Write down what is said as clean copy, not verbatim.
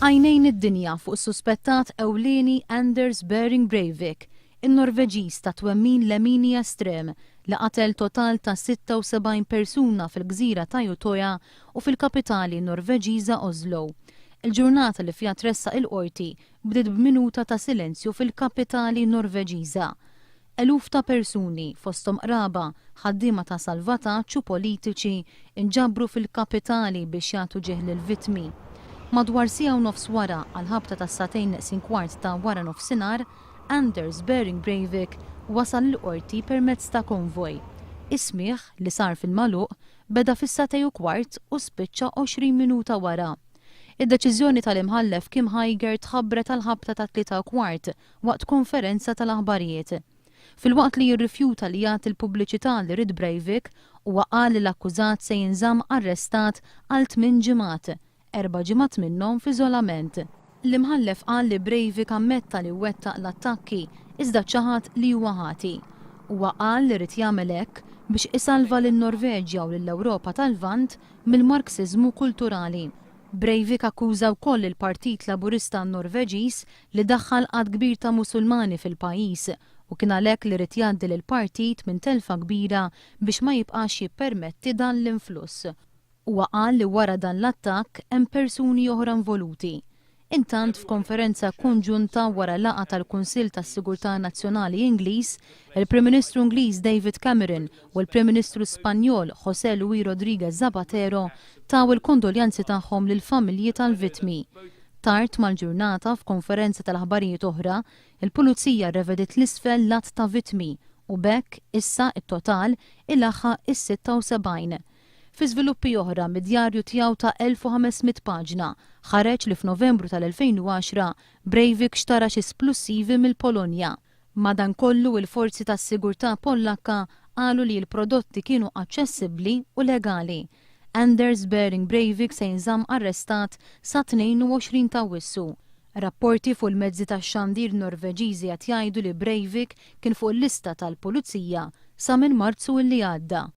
Għajnejn id-dinja fuq is-suspettat ewlieni Anders Behring Breivik, in-Norveġiż ta' twemmin lemini estrem li qatel total ta' 76 persuna fil-gżira ta' Utoya u fil-kapitali Norveġiża Oslo. Il-ġurnata li fiha tressaq il-Qorti bdiet b'minuta ta' silenzju fil-kapitali Norveġiża. Eluf ta' persuni, fosthom qraba, ħaddiema ta' salvataġġ u politiċi, inġabru fil-kapitali biex jagħtu ġieħ lill-vittmi. Madwar siegħa u nofs wara, għall-ħabta tas-sagħtejn neqsin kwart ta' waranofsinhar, Anders Behring Breivik wasal il-Qorti permezz ta' konvoj. Is-smigħ, li sar fil-magħluq, beda fis-sagħtej u kwart u spiċċa 20 minuta wara. Id-deċiżjoni tal-Imħallef Kim Heiger tħabbret għall-ħabta tat-3:15 waqt konferenza tal-aħbarijiet. Filwaqt li jirrifjuta li jagħti l-pubbliċità li ried Breivik, huwa qal li l-akkużat se jinżamm arrestat għal tmien ġimgħat, erba' ġimgħat minnhom f'iżolament. L-Imħallef qal li Breivik ammetta li wettaq l-attakki iżda ċaħad li huwa ħati. Huwa qal li ried jagħmel hekk biex isalva lin-Norveġja u lill-Ewropa tal-Lvant mill-Marksiżmu kulturali. Breivik akkuża wkoll lill-Partit Laburista Norveġiż li daħħal għadd kbir ta' Musulmani fil-pajjiż u kien għalhekk li ried jgħaddi lill-partit minn telfa kbira biex ma jibqax jippermetti dan l-influss. Huwa qal li wara dan l-attakk hemm persuni oħra involuti. Intant f'konferenza konġunta wara laqgħa tal-Kunsill tas-Sigurtà Nazzjonali Ingliż, il-Prim Ministru Ingliż David Cameron u l-Prim Ministru Spanjol José Luis Rodríguez Zapatero taw il-kondoljanzi tagħhom lill-familji tal-vittmi. Tard mal-ġurnata f'konferenza tal-aħbarijiet oħra, il-Pulizija rrevediet 'l isfel l-għadd ta' vittmi u b'hekk issa t-total ilaħħaq is-76. Fi żviluppi oħra, mid-djarju tiegħu ta' 1,500 paġna, ħareġ li f'Novembru tal-2010 Breivik xtara xi splussivi mill-Polonja. Madankollu, il-forzi tas-sigurtà Pollakka qalu li l-prodotti kienu aċċessibbli u legali. Anders Behring Breivik se jinżamm arrestat sat-22 t'Awwissu. Rapporti fuq il-mezzi tax-xandir Norveġiżi qed jgħidu li Breivik kien fuq il-lista tal-pulizija sa minn Marzu illi għadda.